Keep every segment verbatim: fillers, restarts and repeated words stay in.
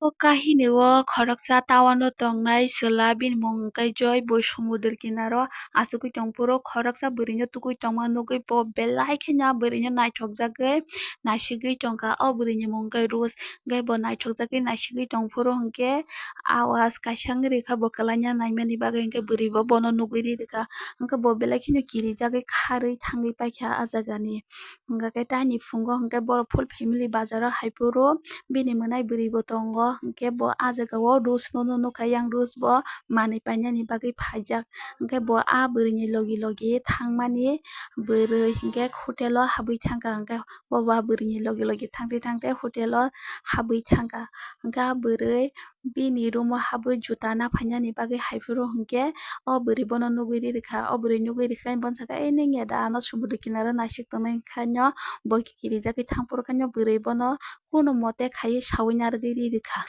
O kahini o khoroksa town o tongnai chwla, bini mung hwnkhe Joy, bo sumudru kinaro achugwi tongphuru khoroksa bwrwino tugwi tongma nugwi bo belai kheno a bwrwino naithokjagwi naisigwi tongkha. O bwrwini mung hwnkhe Rose, hwnkhe bo naithokjagwi naisigwi tongphuru hwnkhe awas kaisa wngwi rikha, bo kwlaina naimani bagwi, hwnkhe bwrwi bo bono nugwi ri rikha, hwnkhe bo belai kheno kirijagwi kharwi thangwi paikha a jagani. Hwnkhe tei ani phungo hwnkhe borok full family bazaro haiphuru bini mwnai bwrwi bo tongo, hwnkhe bo ah jagao Rose no nukha, yang Rose bo manwi painani bagwi phaijak, hwnkhe bo ah bwrwini logi logi thangmani bwrwi hwnkhe hotel o habwi thangkha, hwnkhe bo ah bwrwini logi logi thangte thangte hotel o habwi thangkha, hwnkhe ah bwrwi bini room o habwi juta naphainani bagwi haiphuru hwnkhe o bwrwi bono nugwi ri rikha. O bwrwi nugwi rikha bono sakha, "Ei nini da ano sumudru kinaro naisik tongnai," hwnkhe no bo kirijagwi thangphuru khe no bwrwi bono kunumote khaiwi sawi narwgwi ri rikha.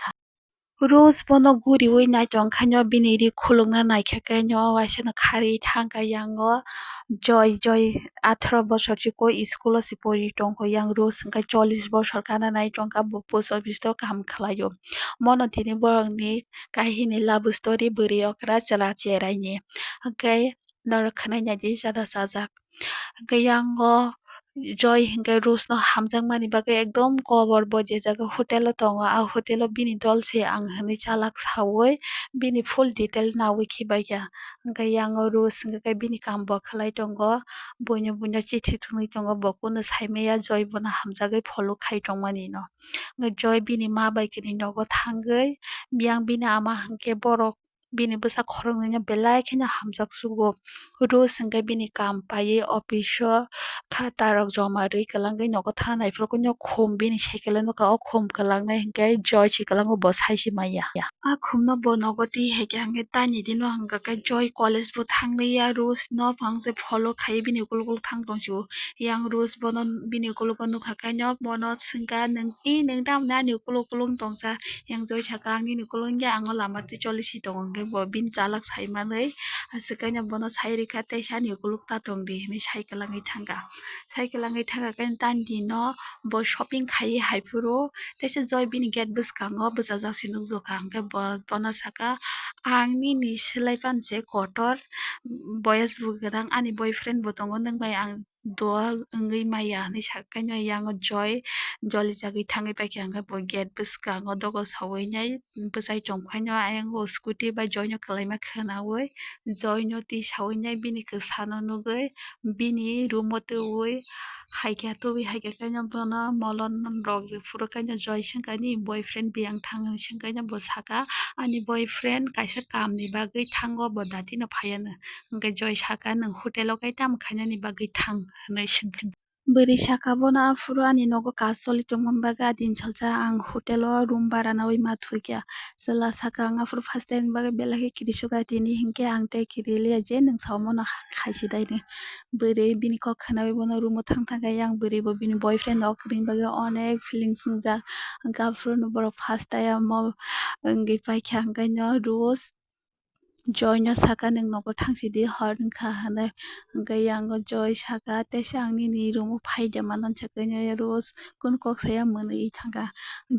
Rose bono guriwi naitongkha no bini ri khulukna naikha khe no waisa no kharwi thangkha yango. Joy, Joy atharo bosor chikon school o se pori tongkha, yang Rose hwnkhe chollish bosor gana nai tongkha, bo post office o kaham khlaio. Mono tini borokni kahini love story bwrwi okra chwla cheraini. Hwnkhe norok khwnai naidi jada sajak. Hwnkhe yango Joy hwnkhe Rose no hamjakmani bagwi ekdom kobor bo je jaga hotel o tongo, a hotel o bini dol se ang hinwi chalak sawi bini full detail nawi khibaikha. Hwnkhe yango Rose hwnkhe bini kam bo khlai tongo, buino buino chithi thwngwi tongo, bo kunu saimaya Joy bono hamjagwi follow khai tongmani no. Hwnkhe Joy bini ma bai kwrwi nogo thangwi yang bini ama hwnkhe borok bini bwsa khoroknwi no belai kheno hamjak sugo. Rose hwnkhe bini kam paiwi office o khata rok joma rwi kwlangwi nogo thang naiphuru khum bini cycle o nukha, o khum kwlangnai hwnkhe Joy se kwlango bo sai se maya. A khum no bo nogo twi hai khe hwnkhe tani dino hwnkha khe Joy college bo thang liya, Rose no phang se follow khai bini ukuluk ukuluk thang tong sio. Yang Rose bono bini ukuluk o nukha khe no bono swngkha, "Nwng, e nwng tamni ani ukuluk ukuluk tongsa?" Yang Joy sakha, "Ang nini ukuluk wngya, ang o lama twi choli si tongo," hwnkhe bo bini chalak sai manwi aswk khe no bono sai rwkha, "Teisa ani ukuluk ta tong di," hinwi sai kwlangwi thangkha. Sai kwlangwi thangkha khe tani dino bo shopping khaiwi haiphuru teisa Joy bini gate bwskango bwchajak se nukjakha, hwnkhe bo bono sakha, "Ang nini swlai pan se kotor, boyes bo kwrang, ani boyfriend bo tongo, nwng bai ang dual wngwi maya," hinwi sakha khe no yango Joy jolijagwi thangwi paikha, hwnkhe bo gate bwskango dogo sawi nai bwchai tongkha no ayang o scooty bai Joy no kwlaima khwnawi Joy no twi sawi nai bini kwsa no nugwi bini room o twiwi hai khe tubui hai khe khe no bono molon rok rw phuru khe no Joy swngkha, "Ani boyfriend biyang thang?" hinwi swngkha no bo sakha, "Ani boyfriend kaisa kam ni bagwi thango, bo dati no phaiya no." Hwnkhe Joy sakha, "Nwng hotel o khe tamo khainani bagwi thang?" hinwi swngkha. Bwrwi sakha, "Bono aphuru ani nogo kaam choli tongmani bagwi a din salsa ang hotel o room bara nawi ma thwikha." Chwla sakha, "Ang aphuru first time ni bagwi belai khe kirisukha tini, hinkhe ang tei kiriliya je nwng sao mono khaisi daino." Bwrwi bini kok khwnawi bono room o thang thang khe yang bwrwi bo bini boyfriend no kwrwini bagwi onek feelings wngjak. Hwnkhe aphuru no borok first time o wngwi paikha, hwnkhe no Rose Joy no sakha, "Nwng nogo thang sidi, hor wngkha," hinwi. Hwnkhe yango Joy sakha, "Teisa ang nini room o phai de mano," hinwi sakha no Rose kunu kok saya mwnwi thangkha.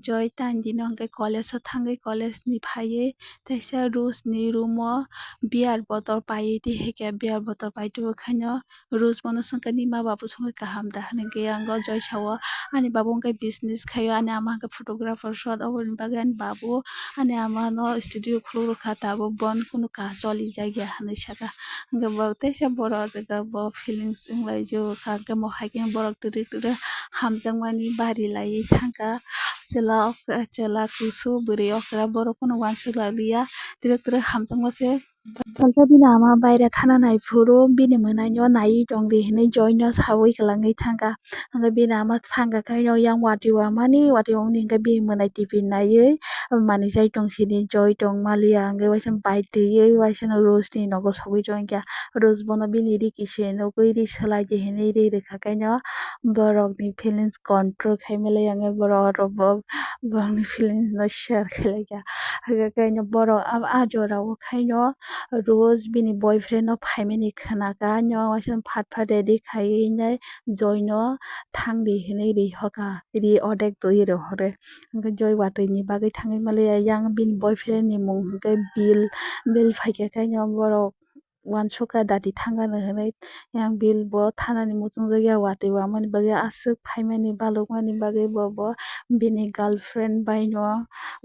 Joy tani dino hwnkhe college o thangwi college ni phaiwi teisa Rose ni room o beer bottle paiwi twi hai khe beer bottle pai twi khaino Rose bono swngkha, "Nini ma babu swngwi kaham da?" Hinwi khe yango Joy sao, "Ani babu wngkha business khaio, ani ama wngkha photographer shot, oboni bagwi ani babu ani ama no studio khuluk rwkha, tabuk bon kunu kaha cholijakya," hinwi sakha. Hwnkhe bo teisa borok o jaga bo feelings wnglaijak kha, hwnkhe mo hai khe borok twrwk twrwk hamjakmani bari laiwi thangkha. Chwla okra, chwla kusu, bwrwi okra, borok phano uansuk laliya, twrwk twrwk hamjakma se. Salsa bini ama baire thana nai phuru bini mwnaino naiwi tongdi hinwi Joy no sawi kwlangwi thangkha. Hwnkhe bini ama thangkha khe yang watwi wamani, watwi wamani hwnkhe bini mwnai T V naiwi manwi chai tong sini, Joy tong maliya hwnkhe waisa bike twiwi waisa no Rose ni nogo sogwi tongkha. Rose bono bini ri kisi nugwi ri swlai di hinwi ri rwkha khe no borok ni feelings control khai maliya hwnkhe borok oro bo borok ni feelings no share khai laikha. Hwnkhe khe no borok a, a jora o khaino Rose bini boyfriend no phaimani khwnakha, no waisa phat phat ready khaiwi nai Joy no thangdi hinwi ri hoka, ri odek twi ri horo. Hwnkhe Joy watwi ni bagwi thangwi. Maliya yang bini boyfriend ni mung hwnkhe Bill, Bill phaikhe kaino borok uansukha dati thangano hinwi. Yang Bill bo thanani muchungjak ya watwi wamani bagwi aswk phaimani balukmani bagwi bo, bo bini girlfriend bai no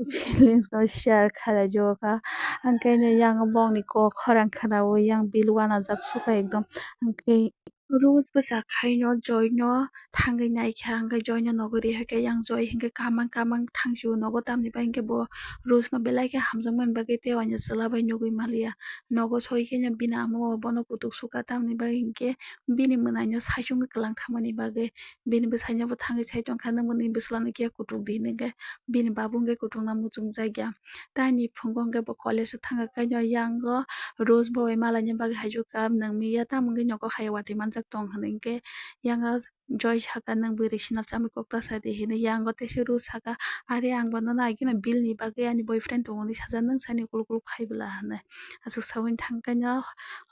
feelings no share khlai jokha. Hwnkhe yang bongni kok khorang khwnawi yang Bill uanajak sukha ekdom. Hwnkhe Rose bwsa khaino Joy no thangwi naikha, hwnkhe Joy no nogo rihakhe yang Joy hwnkhe kamang kamang thangsio nogo, tamni bagwi hwnkhe bo Rose no belai khe hamjakmani bagwi tei wainwi chwla bai nugwi maliya. Nogo soikheno bini ama o bono kutuk sukha, tamni bagwi hwnkhe bini mwnaino saichungwi kwlang thangmani bagwi bini bwsaino bo thangwi sai tongkha, nwng bwswlano kiya kutuk di hinwi hwnkhe bini babu hwnkhe kutukno muchungjak ya. Taini phungo hwnkhe bo college o thangkha, kaino yango Rose bo bai malaina bagwi haijakha, nwng miya tamo wngwi nogo hai watwi manjak tong hinwi hwnkhe yango Joy saka, "Nwng bwrwi sinal chamwi kok ta sa di," hinwi. Yango teisa Rose saka, "Are, ang bo nono agino Bill ni bagwi ani boyfriend tongo hinwi sajak, nwng sani ukuluk ukuluk khai bwla," hinwi. Aswk saui thangkhe no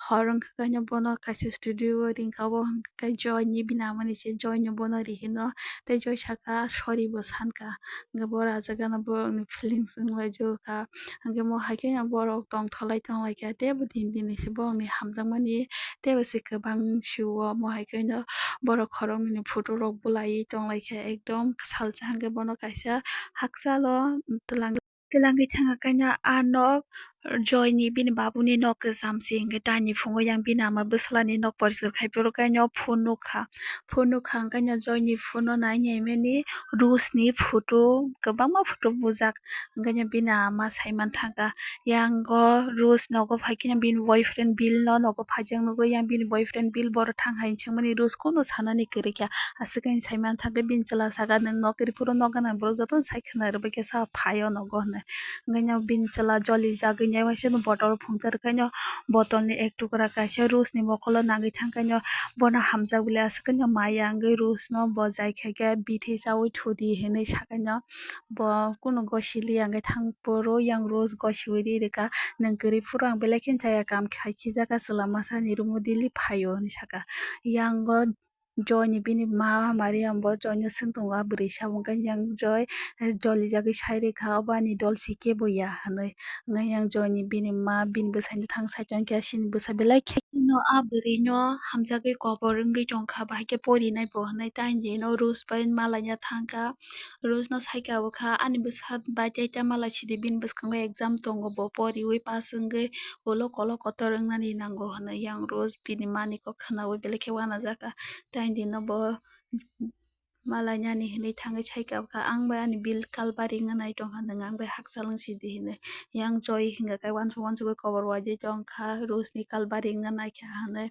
hor wngkha, kaino bono kaisa studio o ringkha, obo hwnkhe Joy ni bini ama ni se, Joy no bono ri hino, tei Joy saka, "Sorry," bo sankha. Hwnkhe bo rajagano borokni feelings wnglaijagokha. Hwnkhe mo hai kheno borok tongtholai tonglaikha, teibo din din se borokni hamjakmani teibo se kwbang sio. Mo hai kheno borok khoroknwini photo rok bulaiwi tonglaikha, ekdom salsa hwnkhe bono kaisa hakchalo twlang twlangwi thangkha, kaino ah nok Joy ni bini babu ni nok kwcham se, hwnkhe taini phungo yang bini ama bwsla ni nok poriskar khai phuru kaino phone nukha. Phone nukha hwnkhe no Joy ni phone no nai naimani Rose ni photo, kwbangma photo bujak, hwnkhe no bini ama saiman thangkha. Yango Rose nogo phai khe no bini boyfriend Bill no nogo phaijak nugwi, yang bini boyfriend Bill borok thang hai swngmani Rose kunu sanani kwrwi kha. Aswk ani saiman thangkhe bini chwla saka, "Nwng nok kwrwi phuru nok gwnang borok jotono sai khwna rwbaikhe sa phai o nogo," hinwi. Hwnkhe no bini chwla jolijagwi nai waisa no bottle phungsa rwkhaino bottle ni ek tukra kaisa Rose ni mokolo nangwi thangkhaino bono hamjak bwlai aswk no maya wngwi Rose no bo jai khaikhe bithwi chaui thudi hinwi sakhaino bo kunu gosi liya hwnkhe thang phuru yang Rose gosiui ri rwkha, "Nwng kwrwi phuru ang belai kheno chaya, kam khai khijak, chwla masa ni room o daily phaio," hinwi sakha. Yango Joy ni bini ma Maria bo Joy no swng tongo, a bwrwi sabo hwnkhe yang Joy, eh, jolijagwi sai rwkha, "Obo ani dol se kebo ya," hinwi. Hwnkhe yang Joy ni bini ma bini bwsai no thang sai tongkhe, "Chini bwsa belai khe no a bwrwi no hamjagwi kobor wngwi tongkha, bahai khe porinai bo," hinwi. Tei ani dino Rose bai malaina thangkha, Rose no saikha, "Bwkha ani bwsa bai tei ta malai sidi, bini bwskango exam tongo, bo poriui pass wngwi ulo kolok kotor wngnani nango," hinwi yang Rose bini mani kok khwnaui belai khe uanajakha. Tei ani dino bo malainani hinwi thangwi saikha, "Bwkha ang bai ani Bill kalbari wngna nai tongkha, nwng ang bai hakchal wng sidi," hinwi. Yang Joy hwnkha khe uansuk uansugwi kobor uaijak tongkha, Rose ni kalbari wngna naikha hinwi.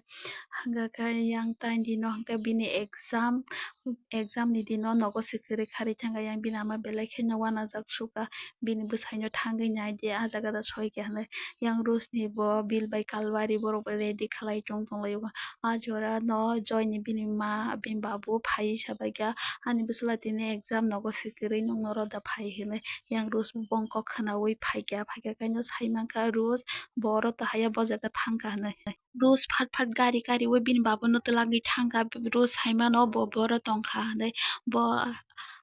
Hwnkha khe yang tei ani dino hwnkhe bini exam, exam ni dino nogo se kwrwi kharwi thangkha, yang bini ama belai kheno uanajak sukha, bini bwsaino thangwi nai di, ah jaga da soikha hinwi. Yang Rose ni bo Bill bai kalbari borok bai ready khlai tong tonglaio. Ah jora no Joy ni bini ma bini babu phaiwi sabaikha, "Ani bwsla tini exam, nogo se kwrwi, nwng noro da phai," hinwi. Yang Rose bo bongkok khwnaui phaikha, phaikha kaino saimankha Rose bo oro to haya bo jaga thangkha hinwi. Rose phat phat gari kariui bini babu no twlangwi thangkha, Rose saimano bo boro tongkha hinwi. Bo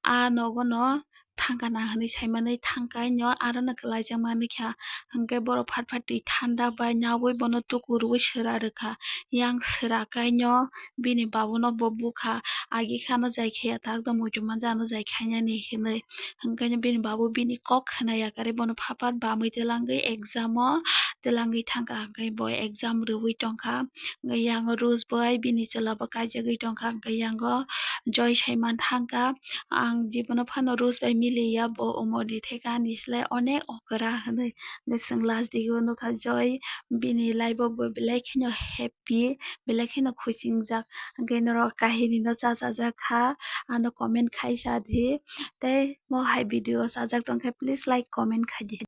a nogo no thangkha na hinwi saimanwi thangkha, ino aro no kwlaijak manwi kha. Hwnkhe borok phat phat twi thanda bai naui bono tuku rwui swra rwkha. Yang swra kaino bini babu no bo bukha, agi khe ano jai khaiya tak da muitu manja ano jai khainani hinwi. Hwnkhe bini babu bini kok khwnaya kwrwi bono phat phat bamwi twlangwi exam o twlangwi thangkha, hwnkhe bo exam rwui tongkha. Hwnkhe yango Rose bai bini chwla bo kaijagwi tongkha, hwnkhe yango Joy saiman thangkha, "Ang jibono phano Rose bai miliya, bo umor ni theka ani slai onek okra," hinwi. Hwnkhe chwng last dige o nukha Joy bini life o bo belai kheno happy, belai kheno khusingjak. Hwnkhe norok kahini no chachajak kha, ano comment khai sa di. Tei mo hai video chajak tongkhe please like comment khai di.